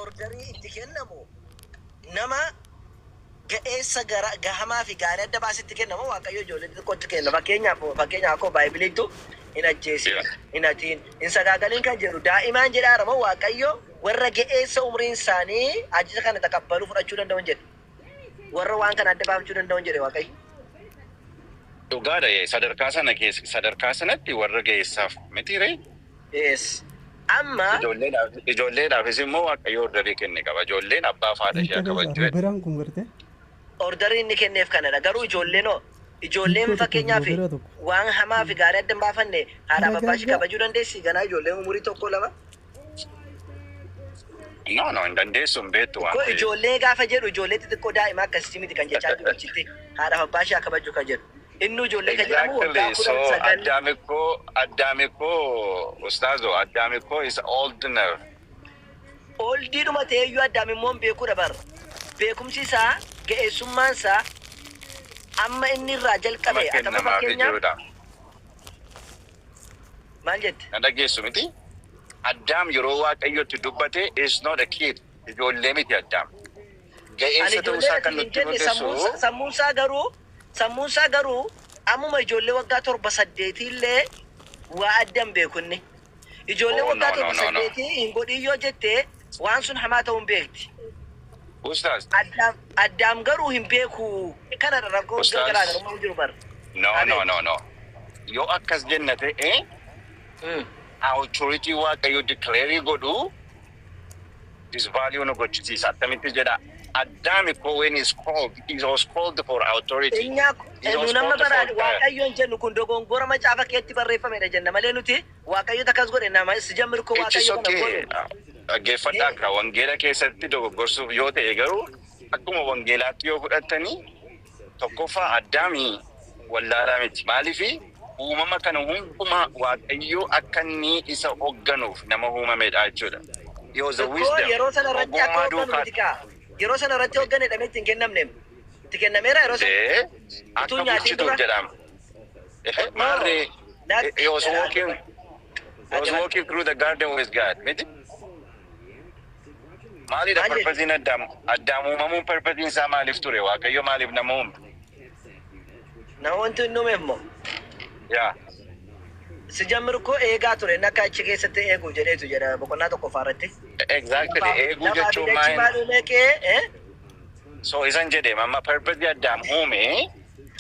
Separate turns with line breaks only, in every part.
Orderii itti kennamu nama ga'eessa gara gahamaa fi gaarii adda baasitti kennamu, Waaqayyo ijoollee xixiqqootti kenna. Fakkeenyaaf akkoo Baaybiliittu hin ajjeesin, hin hatiin, hin sagaagaliin kan jedhu daa'imaan jedhaara moo Waaqayyo warra ga'eessa umriin isaanii ajaja kana taqabbaluu fudhachuu danda'uun jedhe? Warra waan kana adda baafachuu danda'uun jedhe Waaqayyo.
Dhugaadha, sadarkaa sana keessa, sadarkaa sanatti warra ga'eessaaf miti ree?
Yes. Amma
Ijoolleedhaafis immoo Waaqayyo orderii kenne qaba. Ijoolleen abbaa fi haadha ishee akka kabajju.
Biraan kun gartee
Orderii inni kenneef kanadha. Garuu ijoolleen hoo? Ijoolleen
Hiikoo tokko
fakkeenyaaf
biraa tokko.
waan hamaa fi gaarii adda hin baafanne haadhaaf abbaa ishee
Ragaagaa.
kabajuu dandeessi? Ganaa ijoolleen umurii 1, 2.
No, hin dandeessu, hin beektu waan
Ko
ta'eef.
ijoollee gaafa jedhu ijoollee xixiqqoo daa'ima akkasii miti kan jechaa jiru achitti, haadhaaf abbaa ishee akka kabaju kan jedhu. Inni ijoollee kan jedhamu waggaa
Exactly. So
10, 9.
Addaam ikkoo, Ustaazo, Addaam ikkoo is old enough.
Oldiidhuma ta'eyyuu Addaam immoo hin beekuudha bar. Beekumsi isaa, ga'eessummaan isaa amma inni irraa
Nama
jalqabe atama
kennamaafii
fakkeenyaaf
jirudha.
Maal jette?
Na dhageessu miti? Addaam yeroo Waaqayyotti dubbate is not a kid. Ijoollee miti Addaam.
Ani
Ga'eessa
ijoollee
ta'uusaa kan
ati hin
nutti
jenne.
mul'isu.
Sammuunsaa garuu ammuma ijoollee waggaa 7, 8illee waa adda hin beeku inni. Ijoollee
Oh,
waggaa
no, no,
7,
no, no.
8 hin godhin yoo jette waan sun hamaa ta'uu hin beekti.
Ustaaz.
Addaam garuu hin beeku. Kanadha rakkoon
Ustaaz.
garaagarummaa jiru bara.
No, no,
Abeet.
no, no. Yoo akkas jenna ta'e, authority Waaqayyo declare godhu disvalue nu gochisiisa. Akkamitti jedha? Addaam ikkoo when is called, he was called for authority.
Inyaa
He was
nu nama
called
baraan
for
Waaqayyoon jennu kun dogongora macaafa keetti barreeffamedha jenna malee nuti Waaqayyoota akkas godhe nama si jammir koo
It is
Waaqayyo kana
okay.
godhe.
Dhaggeeffadhaa akka wangeela keessatti dogoggorsuuf yoo ta'e garuu akkuma wangeelaatti yoo fudhattanii, tokkoffaa Addaamii wallaalaa miti. Maaliifi uumama kana hundumaa Waaqayyo akka inni isa hoogganuuf nama uumamedha jechuudha. He was a
Ikkoo
wisdom.
yeroo sana irratti akka
Ogummaa
hoogganu
duukaa
miti kaa. Yeroo sana irratti hooggane jedhamee itti hin kennamne. Itti kennameera yeroo sana?
Ee,
Utuu
akka
nyaatiin
bulchituuf
dura?
jedhama. Maarree, he was walking through the garden with God. Miti? Maalidha
Maal jedhe?
purposiin Addaam? Addaam uumamuun purposiin isaa maaliif ture? Waaqayyo maaliif nama uume?
Nama wanti hin uumeef moo?
Yaa.
Si jammir koo eegaa ture, inni akka achi keessatti eeguuf jedheetu jedha boqonnaa tokkoffaa irratti.
Exactly. Eeguu
Lafaa fi
jechuun
dachii
maal?
Maal uumee kee?
So isan jedhe amma purposii Addaam uume.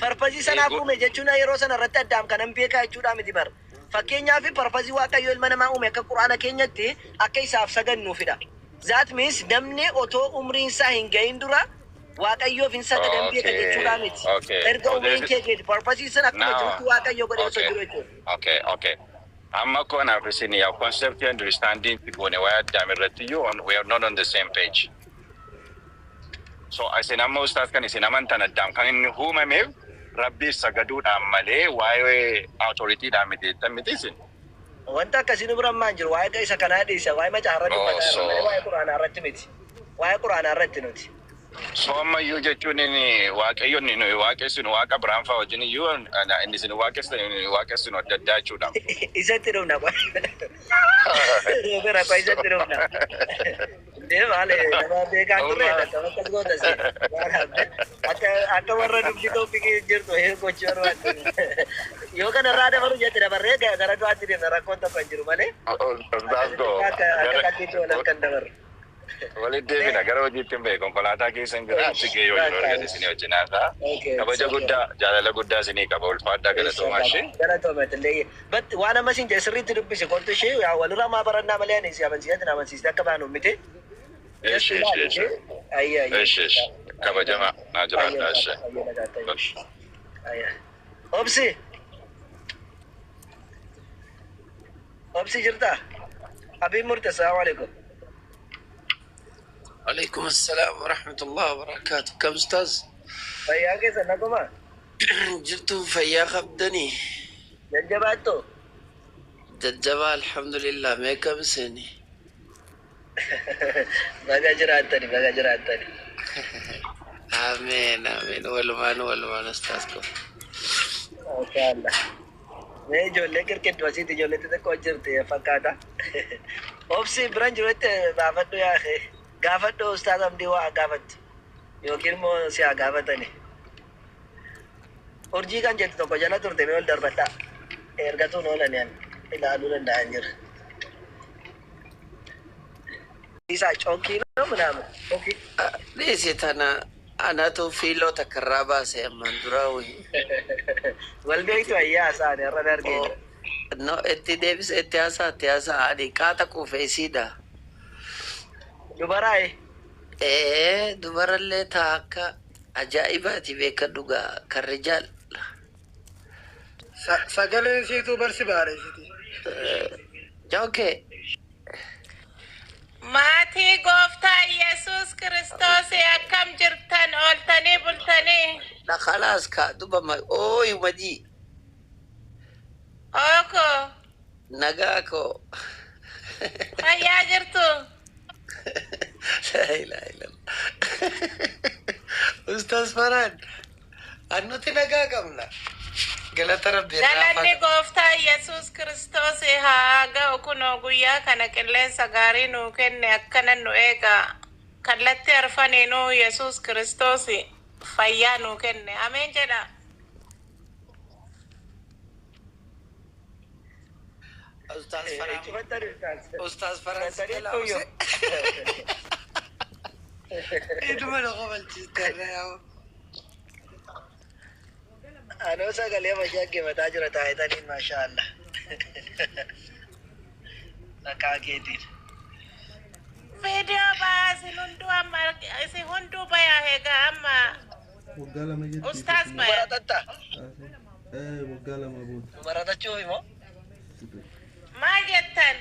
Purposii sanaaf
Eeguu.
uume jechuun yeroo sana irratti Addaam kanan beekaa jechuudha miti bar. Fakkeenyaaf purposii Waaqayyo ilma namaa uume akka Quraana keenyatti akka isaaf sagannuufidha. That means namni otoo umriin isaa hin gahin dura Waaqayyoof hin sagadan beeka jechuudha miti. Erga umriin kee geeti purposii sana akkuma jirutti Waaqayyo godhee osoo jiru jechuudha.
Okay. Amma kanaaf isin yaa concept understanding goone waa'ee Addaam irratti iyyuu we are not on the same page. So isin amma, ustaas, kan isin amantan Addaam kan inni uumameef Rabbiif sagaduudhaan malee waa'ee authorityidhaan miti jettan miti isin?
Wanta akkasii nu bira ammaa hin jiru. Waa'ee isa kanaa dhiisa. Waa'ee macaafa irratti
Oh,
dubbataa jirra malee
so
waa'ee Quraanaa irratti miti. Waa'ee Quraanaa irratti nuti.
So ammayyuu jechuun inni Waaqayyo inni nuyi waaqessinu Waaqa biraan fa'aa wajjin iyyuu inni isin waaqessitan inni nuyi waaqessinu adda addaa jechuudha.
Isatti dhufna qoy. Bira qoy, isatti dhufna. Dee maali nama beekaa turre akka akkas goota si. Akka warra dubbi topicii jirtu gochuu barbaadde. Yoo kanarraa dabaru jette dabarree gara du'aatti deemna, rakkoon tokko hin jiru malee.
Ustaas koo
Akka qalbiitti wal harkan dabarru.
Walitti deebina, gara hojiitti hin bahe, konkolaataa keessa hin jira, achi gahee yoo jiru argate isinii wajjin haasa'a. Kabaja guddaa, jaalala guddaa isinii qaba, ulfaadhaa, galatoomaa ishee.
Galatoomate. But waan amma isin jedhe sirriitti dubbisi, kottu ishee yaa walirraa maa barannaa malee ani si amansiisatti na amansiiste akka baanu miti.
Eshi.
Ayya.
Eshi. Kabajamaa naa jiraadhaa ishee.
Ayya. Obsi. Obsi, jirta? Abiin murte, assalamu alaikum.
عليكم السلام ورحمة الله وبركاته. كم أستاذ؟
Fayyaa keessa, naguma.
Jirtu, fayyaa qabdanii?
Jajjabaattu.
Jajjabaa, alhamdulillah. Mee kam isinii?
Baga jiraattani, baga jiraattani.
Ameen, ameen. Walumaan, walumaan, ustaaz ko.
Mashallah. Mee ijoollee qirqiddu asitti ijoollee xixiqqoo jirti fakkaata. Obsi biran jirutti baafadhu yaaqe. Gaafadhu Ustaaz Abdii waa gaafattu. Yookiin immoo si haa gaafatani. Urjii kan jettu tokko jala turte mee ol darbadhaa. Ergatuun oolan ani ilaaluu danda'an jira. Isaa cookii ነው ምናምን ኦኬ።
Dhiisi tana anatu fiiloo takka irraa baase ammaan duraa wayii.
Wal beektu ayyaa isaan irra dargee.
No, itti deebise itti haasaa itti haasaa ani qaata quufe isiidha.
Dubaraaye.
Ee dubarallee taa akka ajaa'ibaati beeka dhugaa kan rijaal.
Sagaleen siituu barsi baareessiti.
Jookee.
Maatii gooftaa Yesuus Kiristoos akkam jirtan ooltanii bultanii?
Na khalaas ka duba ma ooy majii.
Ooko.
Nagaa koo.
Fayyaa jirtu?
La ilaha illallah. Ustaz Farhan, annuti nagaa qabna. Galata Rabbi irraa
Galanni gooftaa Yesuus Kiristoos haa ga'u kunoo guyyaa kana qilleensa gaarii nuu kenne akkana nu eega. Kallattii arfaniinuu Yesuus Kiristoos fayyaa nuu kenne. Ameen jedha.
Ustaz Farhan.
Cufattani Ustaaz.
Ustaz Farhan si
Cufattanii
jalaa
tuyyo.
obse.
Iduma na qobalchiiste.
Anoo sagalee mashaqqifataa jira taa'etaniin maashaa Allah. Maqaa keetiin.
Viidiyoo ba'aa isin hunduu amma isin hunduu bayaa egaa amma
Waggaa lama jetti.
Ustaaz baya.
Maratatta.
Waggaa lama booda.
Nu maratachuuf immoo.
Maal jettan?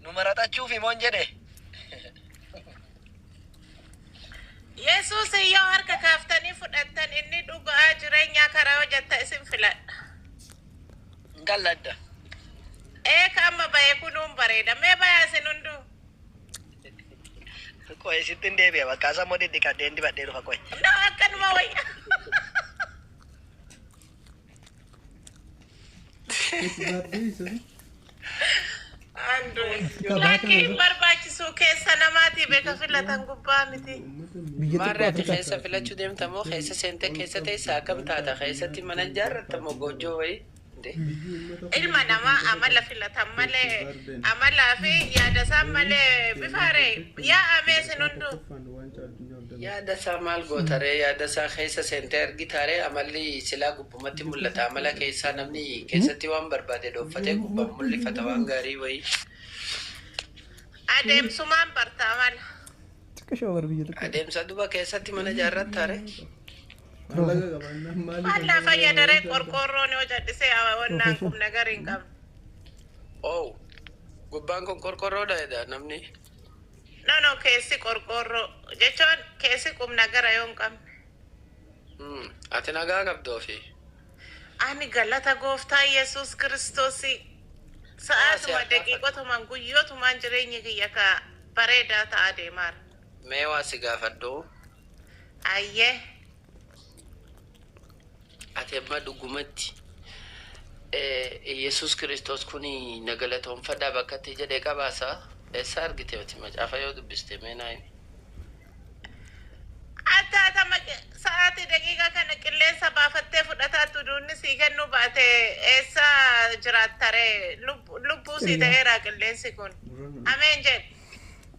Nu maratachuuf immoo hin jedhe.
Yesuus yoo harka kaaftanii fudhattan inni dhugaa jireenyaa karaa hojjetta isin filadha.
Hin qalladda.
Eeka amma bahe kunuun bareeda. Mee bayaa isin hunduu?
Qoye sitti hin deebi'a bakka isa immoo diddiqadheen dibadhee dhufa qoye.
No akkanuma wayya.
Itti baadhee isa.
Andu. Lakki hin barbaachisu keessa namaatii beeka filatan gubbaa miti.
Biyya
Maarree
xiqqoo
ati
Afrikaa.
keessa filachuu deemta moo keessa seentee keessa teessa akkam taata keessatti mana ijaarratta moo goojjoo wayii?
Ilma namaa amala filatan malee amalaa fi yaada isaan malee bifaare yaa amee isin hunduu.
Yaada isaa maal gootaree yaada isaa keessa seentee argitaaree amalli silaa gubbumatti mul'ata amala keessaa namni keessatti waan barbaade dhooffatee gubbaan mul'ifata waan gaarii wayii.
Adeemsumaan barta amala.
Xiqqishoo bara biyya xiqqoo.
Adeemsa duba keessatti mana ijaarrattaare.
Maallaqa qabaannaan maaliif
Maallaa fayyadaree qorqoorroon yoo jal'isee wannaan qubna garii hin qabne.
Oh, gubbaan kun qorqorroodha jedha namni.
No, keessi qorqoorroo jechuun keessi qubna gara yoo hin qabne.
Ati nagaa qabdu ofii.
Ani galata gooftaa Yesuus Kiristoos sa'aatuma daqiiqotumaan guyyootumaan jireenyi kiyya ka bareedaa ta'aa deemaara.
Mee waa si gaafadhu.
Ayyee.
Ati amma dhugumatti Yesuus Kiristoos kun na galatoonfadhaa bakka itti jedhee qabaasa. Eessa argite ati macaafa yoo dubbiste mee naa himi.
Attaatama sa'aatii daqiiqaa kana qilleensa baafattee fudhataattu duunni sii kennuu baate eessa jiraattaree lubbuu sii ta'eera qilleensi kun. Ameen jedhe.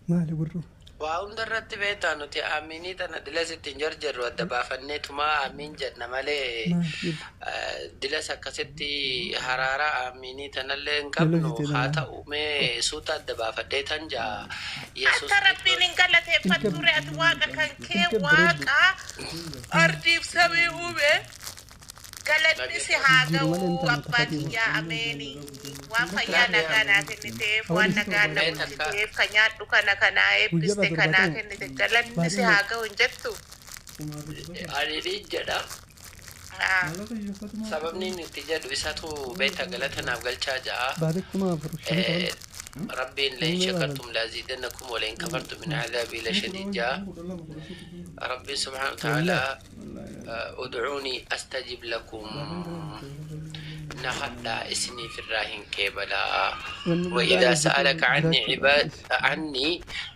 Maali gurru?
Waa hunda irratti beektaa nuti aaminii tana dilas ittiin jarjarru adda baafannee tumaa aamiin jenna malee
Maali gurru?
Dilas akkasitti haraara aaminii tanallee hin qabnu haa ta'u mee suuta adda baafadhee tan jaa Yesuus
Akka rabbiin hin galateeffatture ati waaqa kan kee waaqa ardiif samii uume galanni si haa ga'u abbaa kiyyaa ameeni waan fayyaa nagaa naa kenniteef waan nagaa na bulchiteef ka nyaadhu kana kanaa eebbiste kanaa kennite galanni si haa ga'u hin jettu.
Ani ni jedha. Sababni inni itti jedhu isatu beekta galata naaf galchaa ja'a.
Baatee 4,500.
Rabbiin لئن شكرتم لأزيدنكم ولئن كفرتم إن عذابي لشديد جاء ربي سبحانه وتعالى ادعوني أستجب لكم. Na kadhaa isiniif irraa hin qeebalaa.
Wanni guddaan
وإذا
hojjetu
سألك عني
jiraachuudha.
عباد عني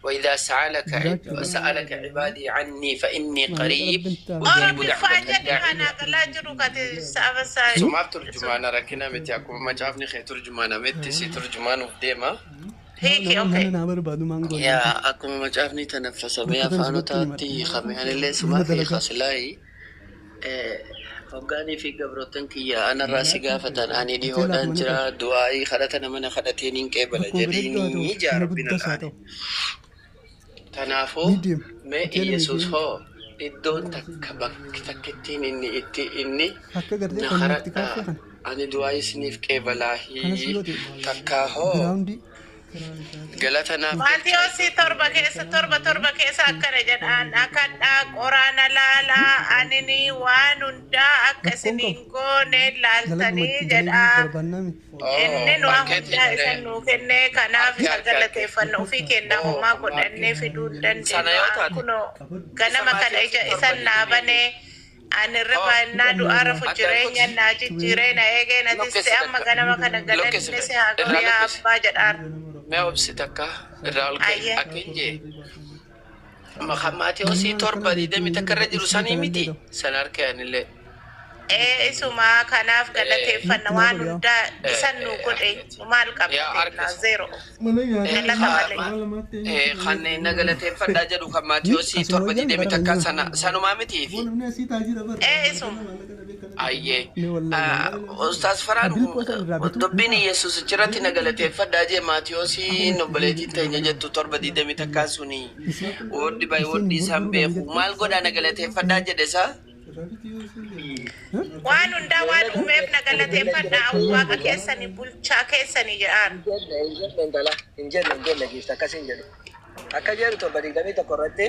وإذا سألك
Jiraachuudha.
سألك عبادي عني فإني
Maallaqa
قريب
rabbiin ta'a.
أجيب
Oromiffaa
دعوة
jedhi
الداعي.
kanaa galaa jiru kati saba isaa.
Sumaaf turjumaana rakkina miti, akkuma macaafni kee turjumaana miti si turjumaanuuf deema.
Hiiki
Nama
okay.
mana naa barbaadu maangoo
Yaa
nyaata.
akkuma macaafni tanaffasamee
Bakka tana sirriitti
afaanotaatti
himadha.
hiikame anillee
Mana
sumaaf hiika
dalagaa.
silaayi. Hoggaanii fi gabroottan kiyya anarraa si
Jiraachuun
gaafatan ani
hoteelaaf
dhihoodhaan
mana
jira
qaba.
du'aa'ii kadhata nama kadhateen hin qeebala
Bakkuma bareedduu haa ta'u,
jedhiinii jaa
mana
rabbiin
guddaas haa
al'aane.
ta'u.
Kanaafuu
Medium.
mee
Hoteela
Iyesuus
medium.
hoo iddoon takka bakki takkittiin inni itti inni
Akka gartee
na
konneekti
kadhadhaa
kaaffee kana.
ani du'aa isiniif
Kanas yoo
qeebalaahii
ta'e
takkaa hoo
giraawundii
galata naaf galchaa.
Maatiyoosii 7 keessa 7 7 keessa akkana jedhaan akadhaa qoraana laalaa anini waan hundaa akka
rakkoon
isiniin
qabu.
goone
Dalaguma
laaltanii
itti dalaguu
jedhaa.
barbaannaa miti.
Inni
Oo
nu
arkeetiin
hundaa isa nuu kenne, kanaaf
arke
isa
arke arke
galateeffanna. Ofii kennaa
oo
homaa
amma
godhannee
arke
fiduu hin
sana
dandeenyu.
yoo taate
Kunoo
isa
ganama kana ija
Maatiyoosii
isan
7
naa
21
banee ani
oo
riba innaa du'aa rafu
adda
jireenya
arkuti
naa jijjiiree na eegee na tisse
lokkesi
amma
takka
ganama kana
lokkesi
galanni si haa ga'u
irraa
yaa
lokkesi
abbaa jedhaan.
mee obsi takka irraa ol ka'i
Ayyee.
akka hin jee Maatiyoosii
Namni
7
akkana
21
beeku
irra jiru
isin
sanii
talallee
miti
ta'u.
sana harka anillee.
Ee isumaa kanaaf galateeffanna
Nutti naa
waan
godhe yaa.
hundaa isan nuu godhe nu maal qabna
Yaa
jennaa
harkisa.
zeero
Mana nyaataa
galata malee.
karaa lamaatti eenyutu
Kan na galateeffadhaa jedhu kan Maatiyoosii
Asuma
7
wajjin
digdamii
gara
takka
kan
sana sanumaa mitiifi.
Namni asii taajira bara.
Ee isuma.
Ayyee.
Ni wallaahi.
Ustaas Faraan
Bilqoo san irraa bituu
dubbiin Yesuus achirratti na galateeffadhaa jee Maatiyoosii
akkuma itti
obboleettiin teenya jettu 7 21 suni woddi bay
isin
woddi isaan
gurguruu
beeku
jedhu.
maal godhaa na galateeffadhaa jedhe isaa.
Waan hundaa waan uumeef na galateeffadhaa waaqa keessanii bulchaa keessanii jedhaan.
Hin jenne, hin jenne, intala hin jenne, hin jenne giifta akkas hin jedhu. Akka jedhu 7:21 irratti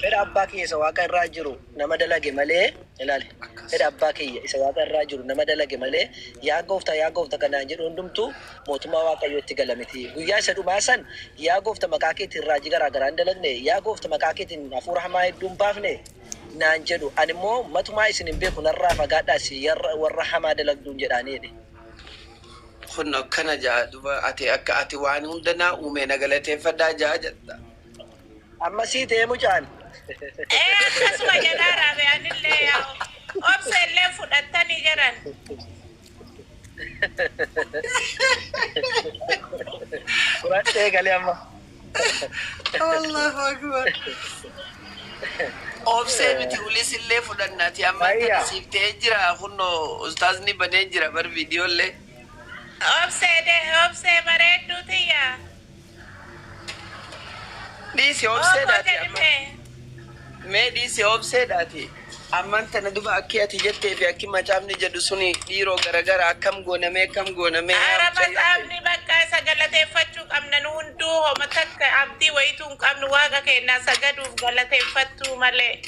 fedha abbaa kiyya isa waaqa irraa jiru nama dalage malee, ilaali, fedha abbaa kiyya isa waaqa irraa jiru nama dalage malee yaa gooftaa, yaa gooftaa kanaan jedhu hundumtuu mootummaa waaqayyootti gala miti. Guyyaa isa dhumaa san yaa goofta maqaa keetiin raajii garaa garaa hin dalagne, yaa goofta maqaa keetiin hafuura hamaa hedduu hin baafne naan jedhu. Ani immoo matumaa isin hin beeku, narraa fagaadhaa si warra hamaa dalagduun jedhaanii jedhe.
Kun akkana jaa duba ati akka ati waan hunda naa uume na galateeffadhaa jaa jetta.
Amma sii ta'ee mucaan.
Ee akkasuma jedhaa raabe anillee yaa obsa illee fudhattanii jiran.
Fudhadhee galee amma.
Allahu akbar. Obsee miti ulis illee fudhannaati amma
Ayya.
kana siif ta'ee jira kunno ustaazni banee jira bar viidiyoollee.
Obsee de obsee bareedduu tiyya.
Dhiisi
Ookoo
obseedhaati amma.
jedhime.
Mee dhiisi obseedhaati. Amman tana duba akki ati jettee fi akki macaafni jedhu suni dhiiroo garagara akkam goonamee akkam goonamee yaa
Ara
mucayyoo.
macaafni bakka isa galateeffachuu qabna nu hunduu homa takka abdii wayituu hin qabnu waaqa keenyaa sagaduuf galateeffattuu malee.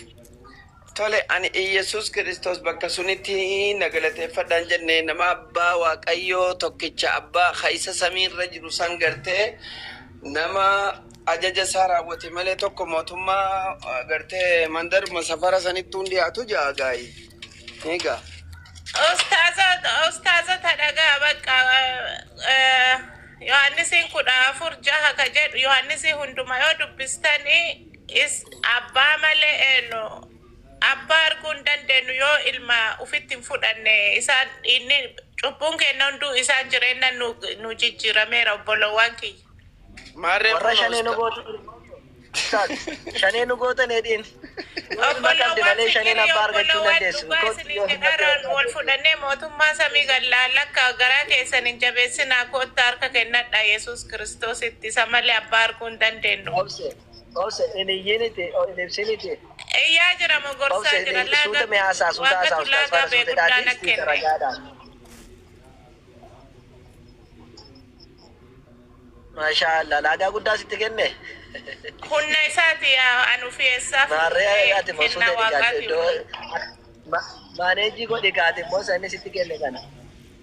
Tole ani Iyesuus Kiristoos bakka sunitti na galateeffadhaan jenne nama abbaa Waaqayyoo tokkicha abbaa ka isa samiirra jiru san gartee nama ajaja isaa raawwate malee tokko mootummaa gartee mandaruma safara sanitti hundi dhiyaatu jaa gaayi. Egaa.
Ustaazota dhagaa bakka Yohaannisiin 14:6 ka jedhu Yohaannisii hunduma yoo dubbistanii is abbaa malee eenyu abbaa arguu hin dandeenyu yoo ilma ufitti hin fudhanne isaan inni cubbuun keenya hunduu isaan jireenya nu jijjiirameera obbolowwan kiyya.
Maarreen
Warra
kun
shanee nu gootu. Ustaaz, shanee nu gootan hedhiin. Yoo ilma qabde
Obbolowwan
malee shaneen
fikirii
abbaa argachuu hin
obbolowwan
dandeessu.
dhugaa
Kootu
isiniin
yoo ilma
jedharaan wal fudhannee mootummaa samii gallaa lakka garaa keessan hin jabeessinaa koottaa harka kennadha Yesuus Kiristoositti isa malee abbaa arguu hin dandeenyu.
Obse, obse, hin iyyiniti, hin ibsiniti.
Iyyaa jira moo gorsaa
Obse,
jira
suuta
laaga
mee haasaa, suuta haasaa,
waaqatu
ustaaz
laagaa
faana
bee
suuta
guddaa
dhaati,
na
suuta
kenne.
ragaadhaan. Maashaa Allah, laagaa guddaa sitti kenne.
Humna isaati yaa anu fiyeessaaf
Maarree ati immoo
kennaa
suuta dhiqaate
waaqaati.
iddoo maaneejii godhi kaate immoo sanni sitti kenne kana.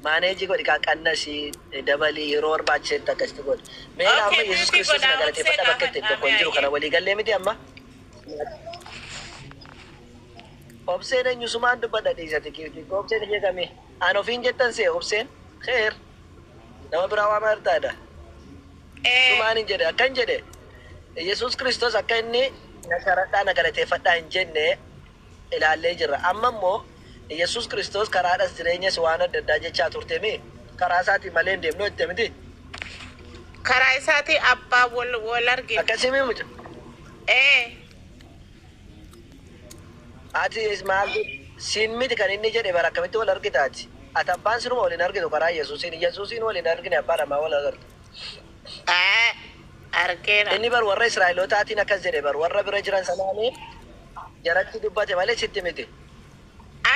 Maaneejii godhi kaa qannasii dabalii yeroo barbaachisetti akkasitti godhi. Mee amma
Okay,
Yesuus
miti
Kiristoos na
godhaa obsee
galateeffadha bakka itti
gaafadhaa
tokko hin
mee
jiru kana
ayyee.
walii gallee miti amma. Obseen eenyu sumaan dubbadha dhiisati kiifti. Obseen ishee kamii? An ofiin jettan see obseen kheer nama biraa waamaa jirtaadha. Sumaan hin jedhe akkan jedhe Yesuus Kiristoos akka inni na kadhadhaa na galateeffadhaa hin jenne ilaallee jirra. Amma immoo Yesuus Kiristoos karaadhas jireenyas waan adda addaa jechaa turte mi karaa isaatiin malee hin deemnu jette miti.
Karaa isaatii abbaa wal wal argina.
Akkasii mi muca?
Ee.
Ati maal siin miti kan inni jedhe bara akkamitti wal argitaati? Ati abbaan sinuma waliin argitu karaa Yesuusiin. Yesuusiin waliin argine abbaa lamaa wal agartu.
Ee. Argeera.
Inni bar warra Israa'elootaatiin akkas jedhe bar warra bira jiran sanaanii jaratti dubbate malee sitti miti.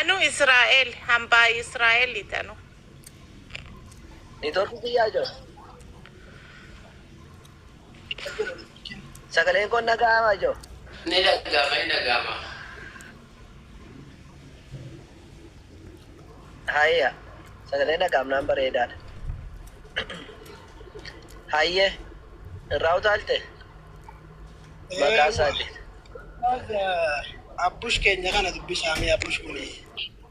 Anu Israa'el hambaa Israa'eliiti anu.
Niitoorkii biyyaa jiru. Sagaleen kun dhaga'amaa jiru.
Ni dhaga'ama, ni dhaga'ama.
Hayya. Sagaleen dhaga'amnaan bareedaadha. Hayyee. Irraa utaalte. Maqaa isaati.
Abbush keenya kana dubbisaame abbush kun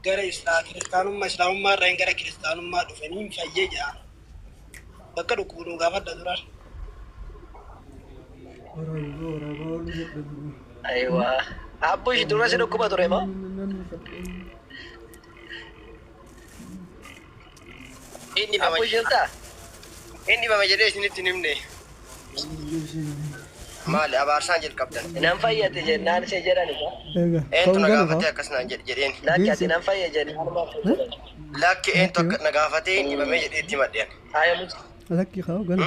gara kiristaanummaa islaamummaa irraa gara kiristaanummaa dhufanii hin fayyee jedhan. Bakka dhukkubnu gaafadha duraan.
Ayiwaa. Abbush dura si dhukkuba ture moo?
Inni dhibama
Abbush jirtaa?
inni dhibama jedhee isinitti hin himne. Maali abaarsaan jalqabdan?
Nan fayyate jennaan ishee jedhan isa.
Egaa
Eentu
ka'uun
na
gala
gaafatee
fa'aa.
akkas naan jedhe jedheen.
Lakki ati nan fayye jennaan maaf jedhan.
Lakki eentu akka na gaafatee hin dhibamee jedhee itti himadhe ani.
Haya mucha.
Lakki ka'u gala.